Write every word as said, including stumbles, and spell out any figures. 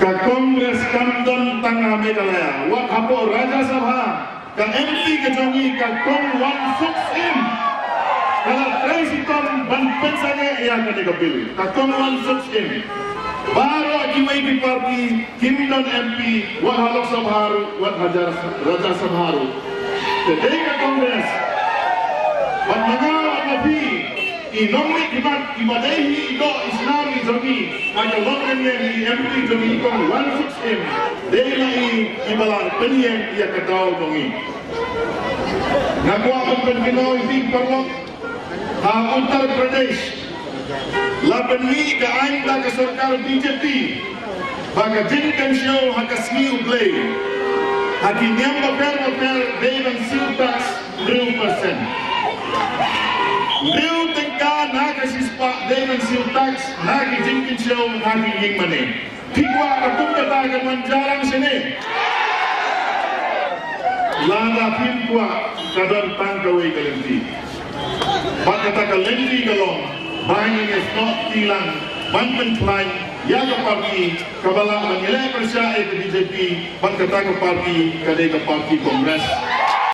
Ka Congress kam don tang ha Meghalaya, wat hapoh Rajya Sabha, ka M P ka jong ngi ka kong Wansuk Syiem ka la trei shitom ban pynsangeh ïa kane ka bill. Ka kong Wansuk Syiem. Baroh kiwei ki party kim don M P, wat ha Lok Sabha ruh, wat ha Rajya Sabha ruh. Te dei ka Congress. Bad ma nga bad ma phi, i nongmihkhmat, i ba dei hi i doh i snam i jong ngi, ha ka long ka niam i M P jong ngi kong Wansuk Syiem, dei la i i ba la pynïeng ïa ka daw jong ngi. Nga kwah ban pynkynmaw ïa phi paralok, ha Uttar Pradesh la pynmih ka aiñ da ka sorkar B J P ba ka jingkynshew ha ka sngi U Blei ha ki niam bapher bapher dei ban siew tax hynriew percent. Hynriew tyngka na ka shispah dei ban siew tax na ki jingkynshew ha ki ïing mane. Phi kwah ka kum kata kan wan jarang shane? Lada phim kwah, ka don tang kawei ka lynti. Bad kata ka lynti ka long ba ngin ïasnoh kti lang ban pynkhlaiñ ïa ka party kaba lah ban ïaleh pyrshah ïa ka B J P, bad kata ka party ka dei ka party Congress.